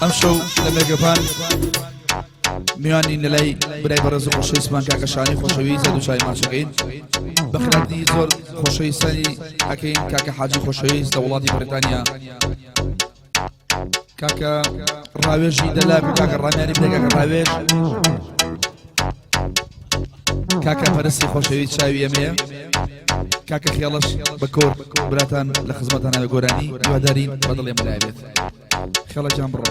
ئەمشەو لە مێگەپان میوانین لە لای برای بەڕێز و خۆشەویستمان کاکە شانی خۆشەویست دوو چای ماچەکەین بەخراتی زۆر خۆشەویستانی ئەەکەین کاکە حاجی خۆشەویست لە وڵاتی بەریتانیا کاکە ڕاوێژی دەلاک و کاکە ڕامیانی برای کاکە ڕاوێژ کاکە پەرستی خۆشەویست چاوی ئەمەیە کاکە خێڵەش بە کۆر براتان لە خزمەتانە بە گۆرانی هیوادارین بەدڵێ ملابێت خێڵە گیان بڕۆ.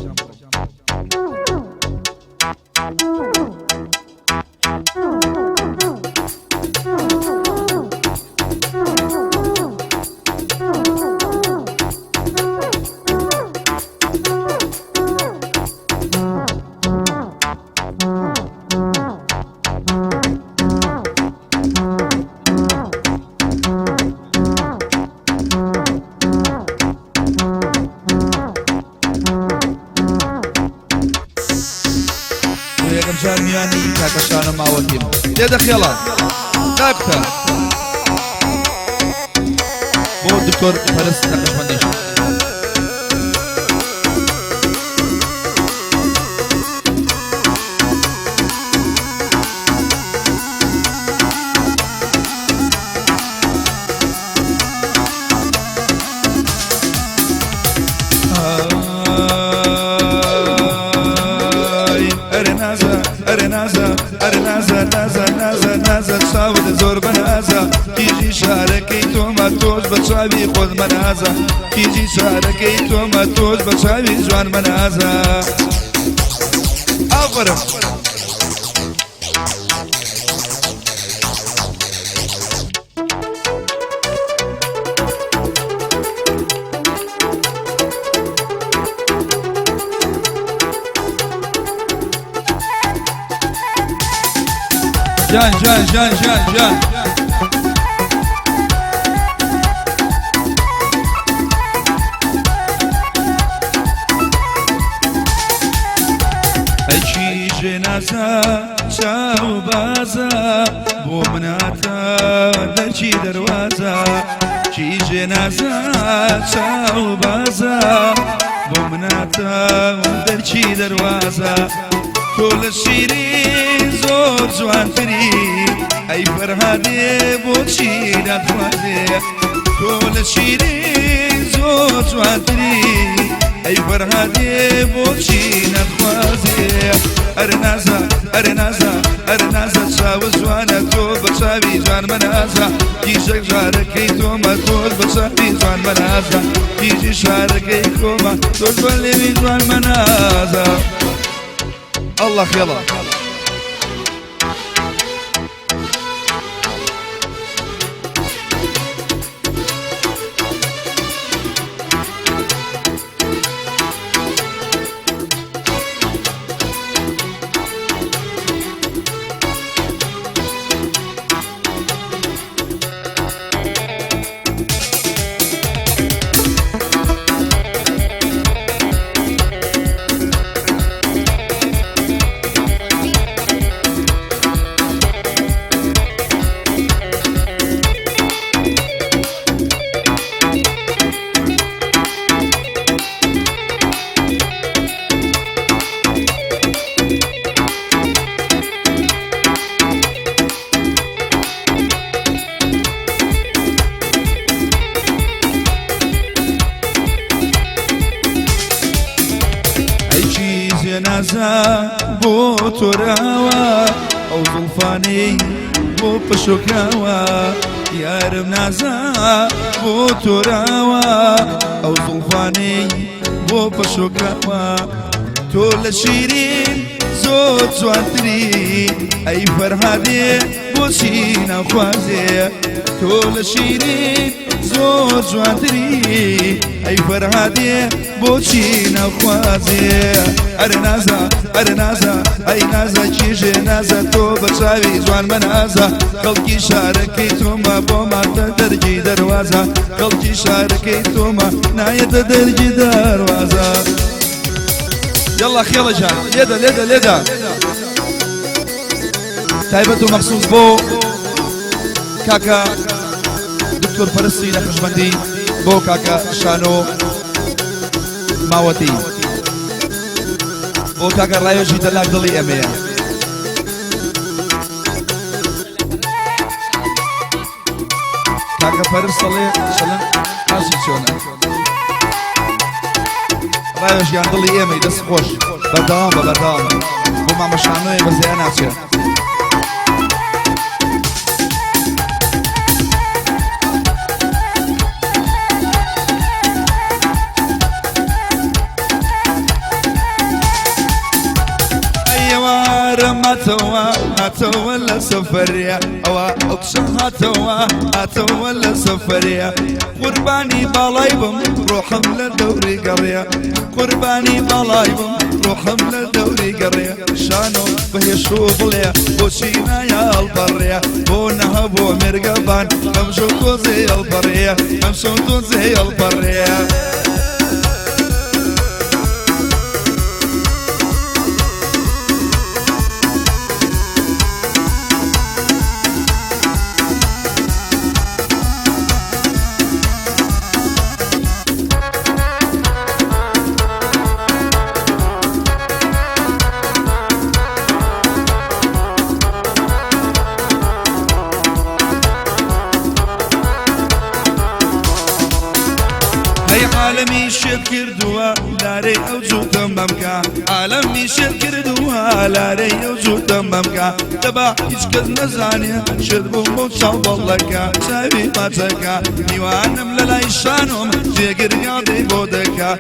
یەکەم جار میوانی کاکە شانە ماوەتیم لێدە خێڵە ناکتە بۆ دکتۆر پەرست نەقشبەندیش. ئەرێ نازە ئەرێ نازە ئەرێ نازە نازە نازە نازە چاوت زۆر بەنازە کیژی شارەکەی تۆمە تۆش بە چاوی خۆت مەنازە کیژی شارەکەی تۆمە تۆش بە چاوی جوان مەنازە ئافەرم. جان جان جان جان جان ئەی کیژێ نازە چاو بازە بۆ مناتە دەرکی دەروازە کیژێ نازە چاو بازە بۆ مناتە دەرکی دەروازە تۆ لە شیری زۆر جوانتری ئەی فەرهادێ بۆچی ناتوانێ تۆ لە شیری زۆر جوانتری ئەی فەرهادێ بۆچی نەخوازێ ئەرێ نازە ئەرێ نازە ئەرێ نازە چاوە جوانە تۆ بە چاوی جوان مەنازە کیژەک ژارەکەی تۆمە تۆش بە چاوی جوان مەنازە کیژی شارەکەی کۆمە تۆش بە لێوی جوان مەنازە ئەڵڵا خێڵە. ئەی کیژێ نازە بۆ تۆراوە ئەو زوڵفانەی بۆ پەشۆکراوە یارم نازە بۆ تۆراوە ئەو زوڵفانەی بۆ پەشۆکراوە تۆ لە شیرین زۆر جوانتری ئەی فەرهادێ. بۆچی ناخوازێ تۆ لە شیرین زۆر جوانتری ئەی فەرهادێ بۆچی ناخوازێ ئەرێ نازە ئەرێ نازە ئەی نازە کیژێ نازە تۆ بە چاوی جوان مەنازە خەڵکی شارەکەی تۆمە بۆ ماتە دەرگی دەروازە خەڵکی شارەکەی تۆمە نایەتە دەرگی دەروازە يلا خێڵە جان لێدە لێدە لێدە تایبەت و مەخصوص بۆ کاکە دکتۆر پەرستی نەخشبەندی بۆ کاکە شانۆ ماوەتی بۆ کاکە ڕاوێژی دەلاک دڵی ئێمەیە. کاکە پەرست دەڵێ شەلەن قاچی چۆنە ڕاوێژیان دڵی ئێمەی دەست خۆش بەردەوام بە بەردەوام بۆ مامە شانۆیە بەزەیە ناچێت. ئەیوارە ماتەوە هاتەوە لە سەفەریا ئەوە ئەو کچە هاتەوە هاتەوە لە سەفەریا قوربانی باڵای بم ڕۆحم لە دەوری گەڕێ قوربانی باڵای بم ڕۆحم لە دەوری گەڕێ شانۆ بەهێش و بڵێ بۆچی نایە هەڵپەڕێ بۆ نەهەبوو مێرگەبان ئەمشەو تۆزێ هەڵپەڕێ ئەمشەو تۆزێ هەڵپەڕێ. هەی عالەمی شێت کردووە لارەی ئەو جووتە مەمکە عالەمی شێت کردووە لارەی ئەو جووتە مەمکە دەبا هیچ کەس نەزانێ شێت بووم بۆ چاو بەڵەکە چاوی ماچەکە میوانم لە لای شانۆم جێگر یادەی بۆ دەکا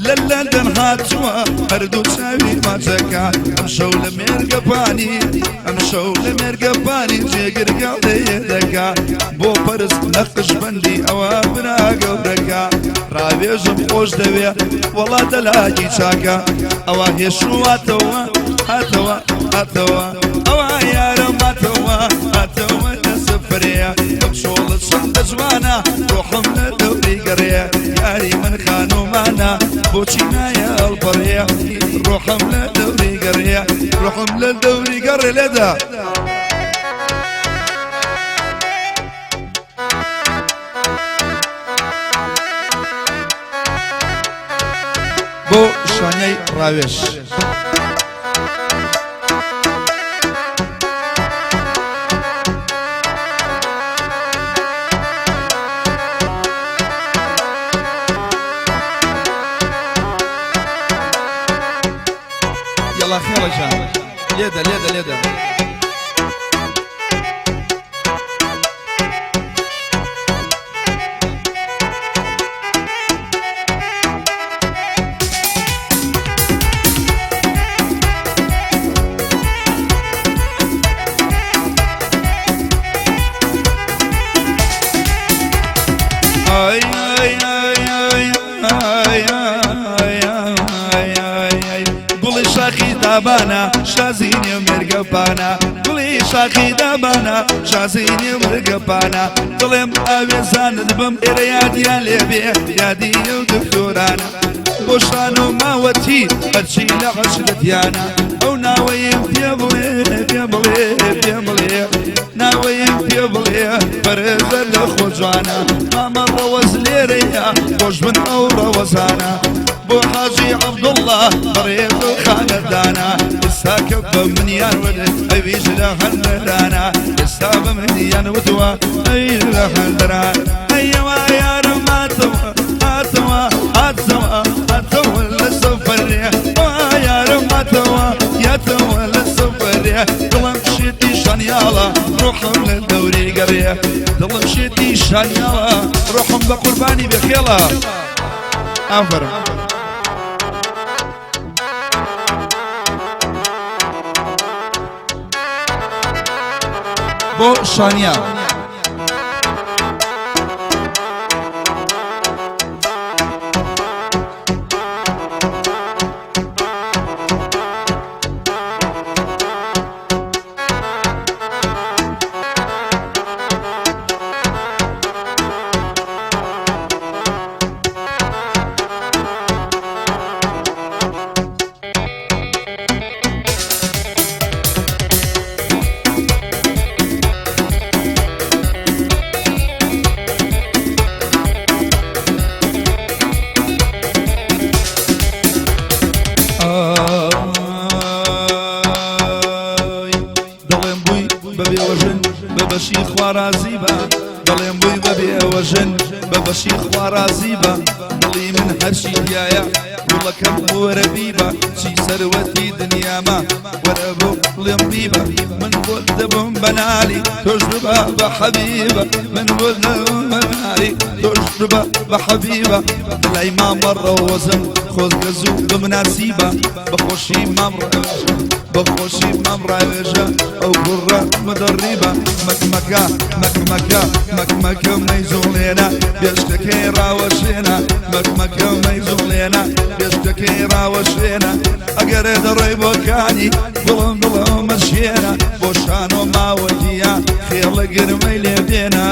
لە لەندەن هاتووە هەردوو چاوی ماچەکە ئەمشەو لە مێرگەپانی ئەمشەو لە مێرگەپانی جێگر گاڵێ دەکا بۆ پەرست نەقشبەندی ئەوە برا گەورەکە ڕاوێژم خۆش دەوێ وەڵا دەلاکی چاکە ئەوە هێشواتەوە هاتەوە هاتەوە ئەوە یارم هاتەوە هاتەوە لە سفرەیە ئەم چۆڵە چەندە جوانە ڕۆحم لە دەوری گەڕێ یاری من خانومانە بۆچی نایە هەڵپەڕێ ڕۆحم لە دەوری گەڕێ ڕۆحم لە دەوری گەڕێ لێدا. بۆ شانیای ڕاوێژ. یەڵا خێڵە جان لێدە لێدە لێدە. ئای ئای ئای ئای ئای ئای ئای ئای ئای گوڵی شاخی دابانە شازی نێو مێرگەپانە گوڵی شاخی دابانە شازی نێو مێرگەپانە دڵێم ئاوێزانت بم ئێرە یادیان لێبێ یادی ئەو دکتۆرانە بۆ شان و ماوەتی هەرچی لە عەشرەتیانە ئەو ناوەیم پێ بڵێ پێ بڵێ پێ بڵێ ناوەیم پێ بڵێ بەرزە لە خۆ جوانە مامە ڕەوەز لێرەیە خۆش بن ئەو ڕەوەزانە بۆ حاجی عەبدوڵڵا بەڕێز و خانەدانە ئێستا کە بە منیان وت ئەویش لە هەندەرانە ئێستا بە منیان وتووە ئەویش لە هەندەران ئەیەوە یارم هاتەوە هاتەوە هاتەوە هاتەوە لە سەفەرێ یارم هاتەوە یاتەوە لە سەفەرێ دڵم شێتی شانیاڵە ڕۆحم لە دەوری گەڕێ دڵم شێتی شانیاڵە ڕۆحم بە قوربانی بێخێڵە. ئافەرم. بۆ شانیا. ئای دەڵێم بووی بە بێوەژن بە بەشی خوا ڕازی بە دەڵێم بووی بە بێوەژن بە بەشی خوا ڕازی بە دڵی من هەرچی دیایە گوڵەکەم وەرە بیبە چی سەروەتی دنیامە وەرە بۆ دڵێم بیبە من بۆت دەبم بە نالی تۆش ببە بە حەبیبە من بۆت دەبم بە نالی تۆش ببە بە حەبیبە لای مامە ڕەوەزم خۆزگە زوو بمناسیبە بە خۆشی مام ڕەوەزم بە خۆشی مام ڕاوێژە ئەو کوڕە مدەڕیبە مەکمەکە مەکمەکە مەکمەکە مەیزوڵێنە بێشتەکەی ڕاوەشێنە مەکمەکە مەیزوڵێنە بێشتەکەی ڕاوەشێنە ئەگەر دەڕۆی بۆ کانی دڵم دڵم مەشێنە بۆ شانۆ ماوەتیە خێڵە گرمەی لێ بێنە.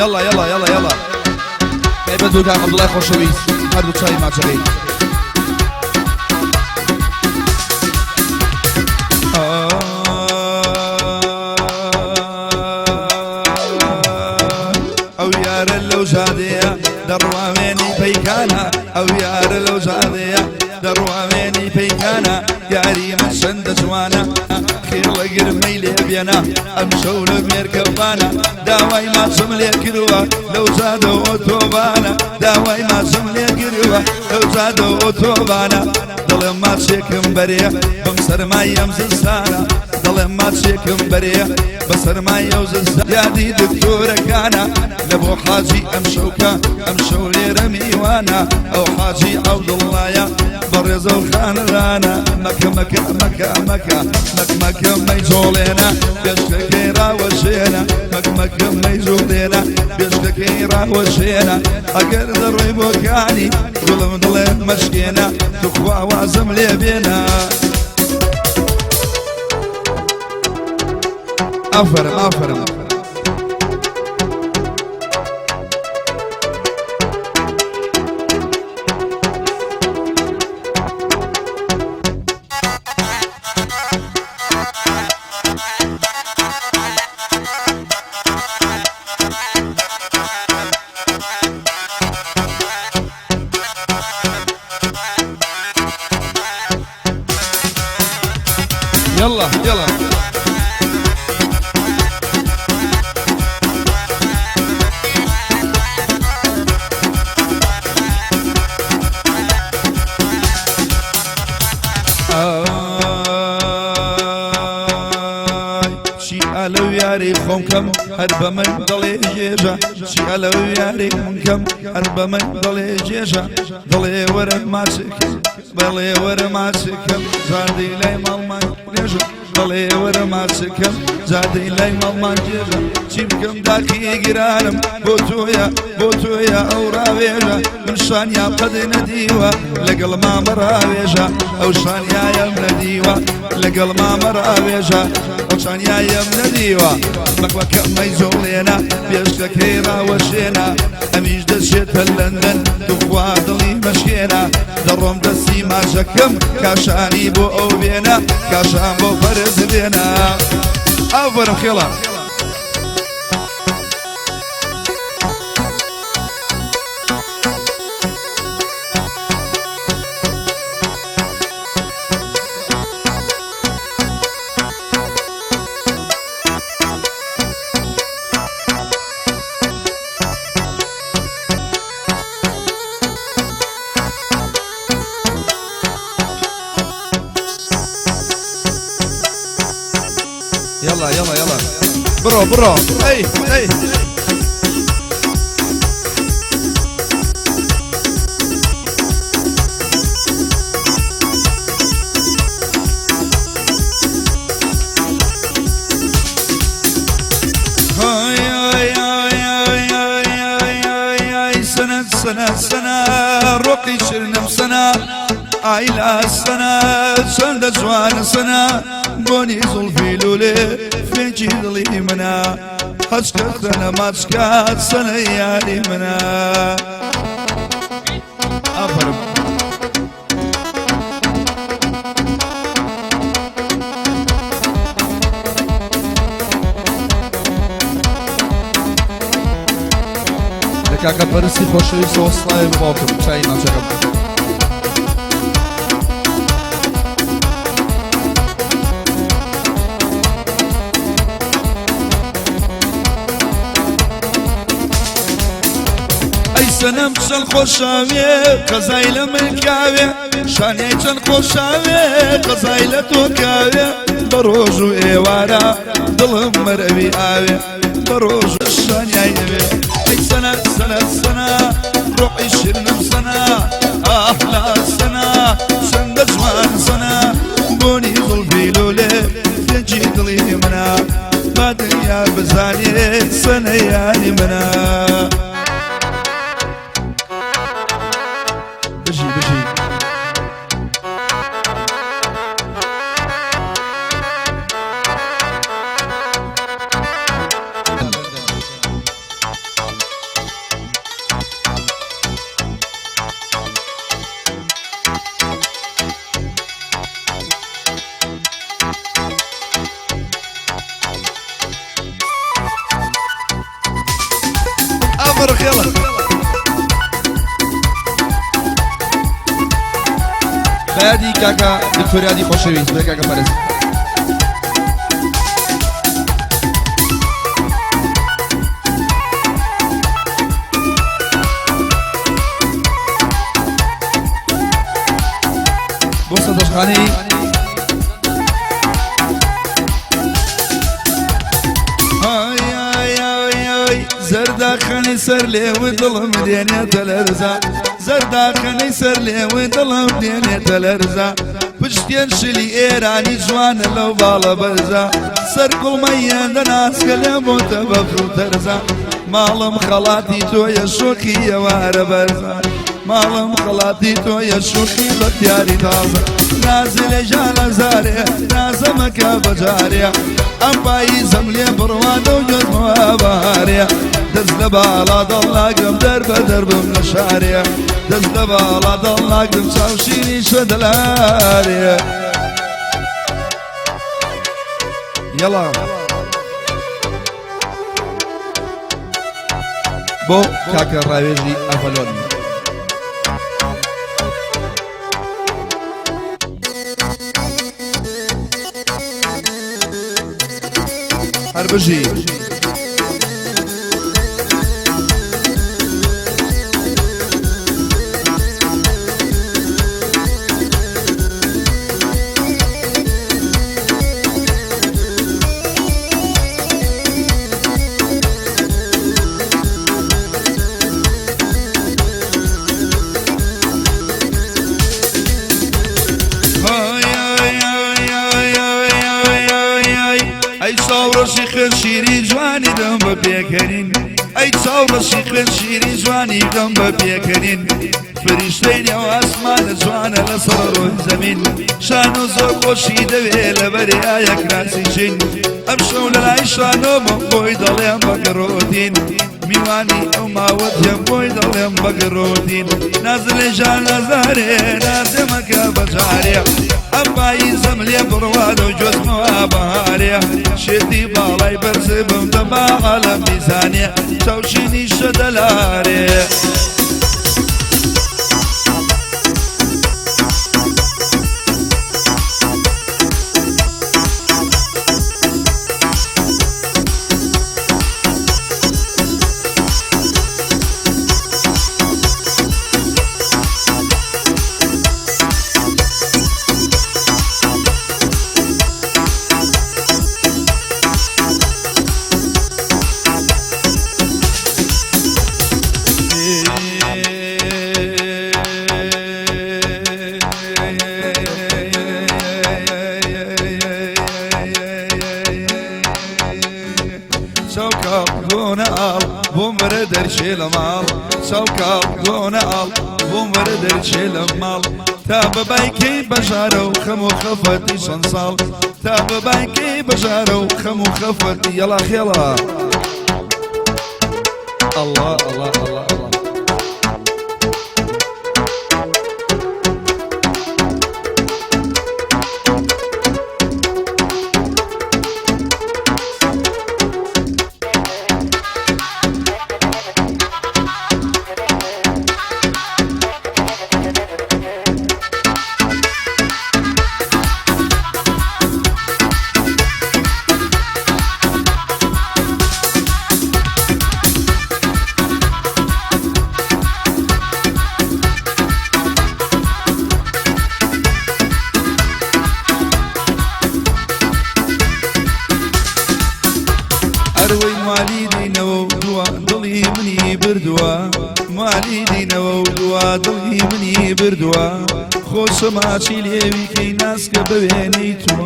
یاڵا یاڵا یاڵا یاڵا تایبەت بۆ کاک عەبدوڵای خۆشەویست هەردوو چاوی ماچەکەی. ئەو یارە لەو جادەیە دەڕواوێنی پەیکانە ئەو یارە لەو جادەیە دەڕواوێنی پەیکانە یاری من چەندە جوانە خێڵە گرمەی لێ بێنە ئەم شەو لە مێرکەوانە داوای ماچم لێ کردووە لەو جادە ئۆتۆبانە داوای ماچم لێ کردووە لەو جادە ئۆتۆبانە دەڵێم ماچێکم بەرێ بەم سەرمای ئەم زستانە دەڵێم ماچێکم بەرێ بە سەرمای ئەو زستان یادی دکتۆرەکانە لە بۆ حاجی ئەم شەوکە ئەم شەو لێرە میوانە ئەو حاجی عەبدوڵڵایە بەڕێزە و خانەدانە مەکە مەکە مەکە مەکە مەک مەکە مەیجۆڵێنە بێشکەکەی ڕاوەشێنە مەک مەکە مەیجۆڵێنە بێشکەکەی ڕاوەشێنە ئەگەر دەڕۆی بۆ کانی گوڵم دڵێ مەشکێنە توخوا وازم لێ بێنە. ئافەرم ئافەرم. يلا يلا ئای چی ئەلەو یاری خۆم کەم هەر بە من دەڵێ جێژە چی ئەلەو یاری من کەم هەر بە من دەڵێ جێژە دەڵێ وەرە ماچێکم بەڵێ وەرە ماچێکم جادەی لای ماڵمان لێژە دەڵێ وەرە ماچێکم جادەی لای ماڵمان جێژە چی بکەم داخی گرانم بۆ تۆیە بۆ تۆیە ئەو ڕاوێژە من شانیا قەد نەدیوە لەگەڵ مامە ڕاوێژە ئەو شانیایەم نەدیوە لەگەڵ مامە ڕاوێژە ئەو شانیایەم نەدیوە مەکوەکە مەیجۆڵێنە بێشتەکەی ڕاوەشێنە ئەمیش دەچێتە لەندەن توخوا دڵی مەشکێنە دەڕۆم دەستی ماچەکەم کاشانی بۆ ئەو بێنە کاشان بۆ فەرز بێنە. ئافەرم خێڵە. یەڵا یەڵا بڕۆ بڕۆ ئەی ئەی. سنة سنة سنة ڕۆقی شرنم سنە ئایلا سنە چەندە جوانە سنە بۆنی زوڵفی لولێ فێنکی دڵی منە هەچ کەسەنە ماچکات سنە یاری منە. ئافەرم. لە کاکە پەرستی خۆشەویستەوە سڵاوێ بۆ باوکم چای ماچەکەم. ئەی سەنەم چەند خۆشاوێ قەزای لە ملکاوێ شانیای چەند خۆشاوێ قەزای لە تۆکاوێ بە ڕۆژ و ئێوارە دڵم مەرەوی ئاوێ بە ڕۆژ و شانیای ئەوێ. ئەی سەنە سەنە سەنە ڕۆحی شیرنم سەنە ئاح لا سەنە چەندە جوان سەنە بۆنی زوڵفی لولێ فێنکی دڵی منە با دنیا بزانێ سەنە یاری منە. بژی بژی. ئەمڕ خێڵە. بەیادی کاکە دکتۆریادی خۆشەویست بێ کاکە پەرست. بۆ سەدەشخانەی ئای ئای ئای ئای زەرداخەنەی سەر لێوە دڵم دێنێتە لەرزە زەرداخەنەی سەر لێوە دڵم دێنێتە لەرزە پشتێن شلی ئێرانی جوانە لەو باڵە بەرزە سەر گوڵمەیان دەناسکە لێ بۆتە بەفر و تەرزە ماڵم خەڵاتی تۆیە شۆخی ئێوارە بەرزە ماڵم خەڵاتی تۆیە شۆخی بەختیاری تازە نازێ لێ ژانە زارێ نازەمەکە بەجارێ ئەم پاییزم لێ بڕوانە و گوێزمەوە بەهارێ دەست لە باڵا دڵ ناگرم دەر بە دەربم لە شارێ دەست لە باڵا دڵ ناگرم چاوشینی شەدەلارێ. یەڵا بۆ کاکە ڕاوێژی ئەڤەلۆن. هەر بژی. ئای ئای ئای ئای ئای ئای ئای ئای ئەی چاوڕەشی خوێن شیری جوانی دەم بە پێکەنین ئەی چاوڕەشی خوێن شیری جوانی دەم بە پێکەنین فریشتەی نێو ئاسمانە جوانە لەسەر ڕووی زەمین شان و زۆر خۆشی دەوێ لەبەری ئایا کراسی ژین ئەم شەو لە لای شانۆمە بۆی دەڵێم بە گەڕۆتین میوانی ئەو ماوە دێم بۆی دەڵێم بە گەڕۆتین نازلێ ژان نازارێ نازێ مەکە بەجارێ ئەم پاییزەم لێ بڕوانە و گوێزمەوە بەهارێ شێتی باڵای بەرز بم دەما عالەم بیزانێ چاوشینی شەدەلارێ. چاوکاڵ گۆنە ئاڵ بۆم وەرە دەرچێ لە ماڵ چاوکاڵ گۆنە ئاڵ بۆم وەرە دەرچێ لە ماڵ تا بە بایکەی بەژارە و خەم و خەفەتی چەند ساڵ تا بە بایکەی بەژارە و خەم و خەفەتی یەڵا خێڵا الله الله الله الله. ئەروەی مالی دینەوە و دووە دڵی منی بردووە مالی دینەوە و دووە دڵی منی بردووە خۆشە ماچی لێویکەی ناسکە بەوێنەی تۆ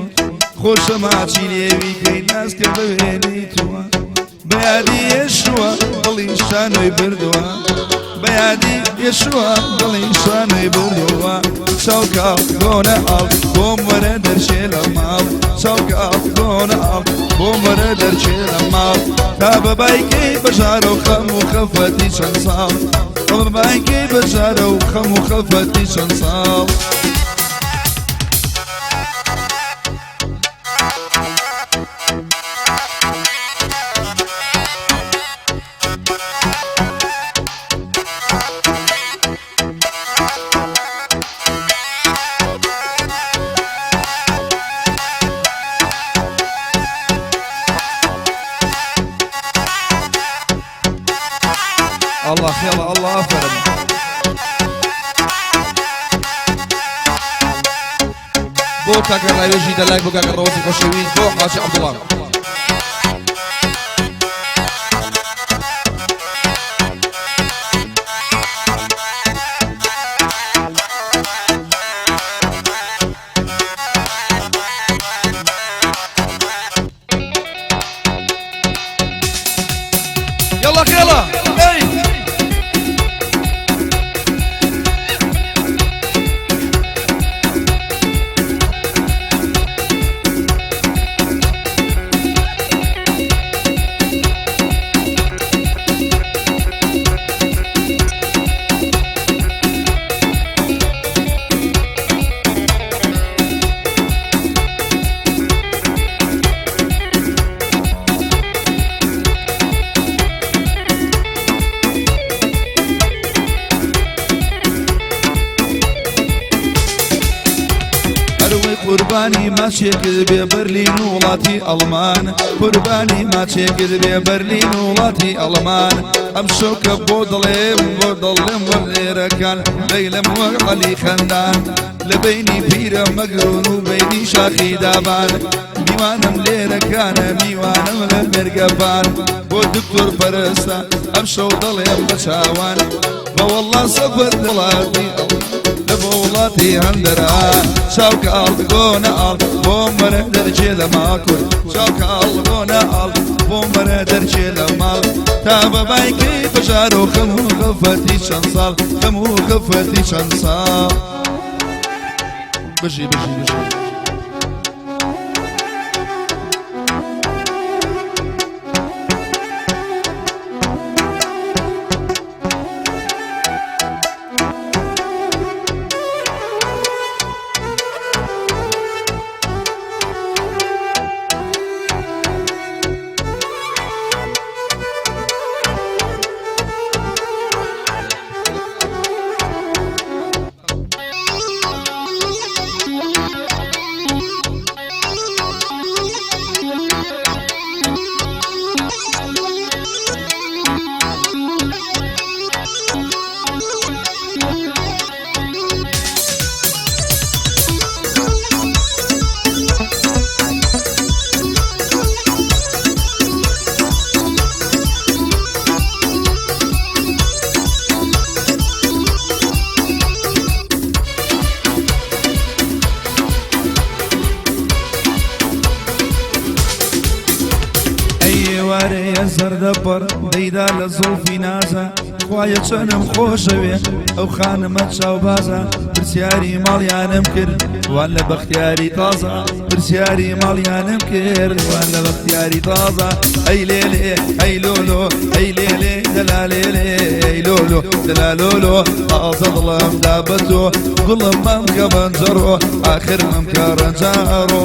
خۆشە ماچی لێویکەی ناسکە بەوێنەی تۆ بەیادی یەشوە دڵی شانۆی بردووە بەیادی یەشوە دڵی شانۆی بردووە چاوکاڵ گۆنە ئاڵ بۆم وەرە دەرچێ لە ماڵ چاوکاڵ گۆنە ئاڵ بۆم وەرە دەرچێ لە ماڵ تا بە بایکەی بەژارە و خەم و خەفەتی چەند ساڵ تا بە بایکەی بەژارە و خەم و خەفەتی چەند ساڵ. الله خێڵە الله ئافەرم. بۆ کاکە ڕاوێژی دەلای بۆ کاکە ڕەوەزی خۆشەویست بۆ حاجی عەبدوڵڵا. يلا خيلا اي ئەروەی قوربانی ماچێکرد بێ بەرلین و وڵاتی ئەڵمان قوربانی ماچێکرد بێ بەرلین و وڵاتی ئەڵمان ئەم شەوکە بۆ دڵێم بۆ دڵێم وەرلێرەکان لەیلم وەک عەلی خەندان لە بەینی پیرە مەگرون و بەینی شاخی دابان میوانم لێرەکانە میوانم لە مێرگەبان بۆ دکتۆر پەرستە ئەم شەو دەڵێم بە چاوان بە وەڵا سەفەر وڵاتی لە بۆ وڵاتی هەندەران چاوکە ئاڵ گۆنە ئاڵ بۆم وەرە دەرچێ لە ماکورد چاوکە ئاڵ گۆنە ئاڵ بۆم وەرە دەرچێ لە ماڵ تا بە بایکەی بەژار و خەم و خەفەتی چەند ساڵ خەم و خەفەتی چەند ساڵ. بژی بژی بژی. هەیە زەردە پەڕ دەیدا لە زوڵفی نازە خوایە چەنم خۆشەوێ ئەو خانمە چاوبازە پرسیاری ماڵیانم کرد وان لە بەختیاری تازە پرسیاری ماڵیانم کرد وان لە بەختیاری تازە ئەی لێلێ ئەی لۆلۆ ئەی لێلێ دەلالێلێ ئەی لۆلۆ دەلالۆلۆ تازە دڵم دا بە تۆ گوڵم مەمکە بەنجەڕۆ ئاخر مەمکە ڕەنجاڕۆ.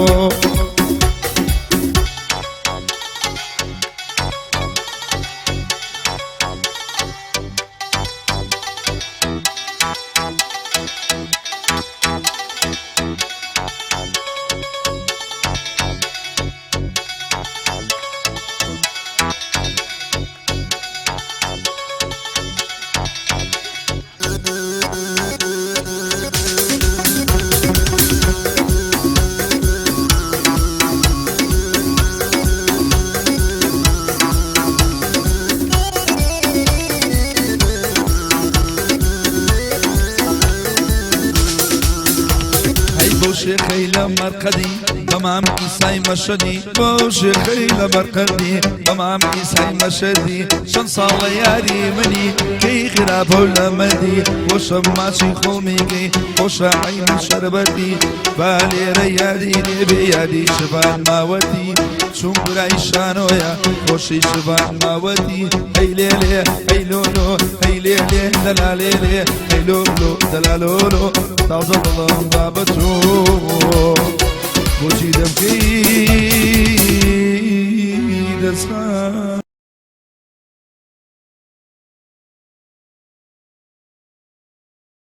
هەی بەو شێخەی لە مەرقەدی بە مام ئیسای مەشەدی بەو شێخەی لە مەرقەدی بە مام ئیسای مەشەدی چەند ساڵە یاری منی کەی خراپە و لە مەدی خۆشە ماچی خۆمیگەی خۆشە عەینی شەربەتی با لێرە یادی لێبێ یادی شڤان ماوەتی چون برای شانۆیە خۆشی شڤان ماوەتی هەی لێلێ هەی لۆلۆ هەی لێلێ دەلالێلێ هەی لۆلۆ دەلالۆلۆ تازە دڵم دا بە تۆ بۆچی دەمکەی دەستخان.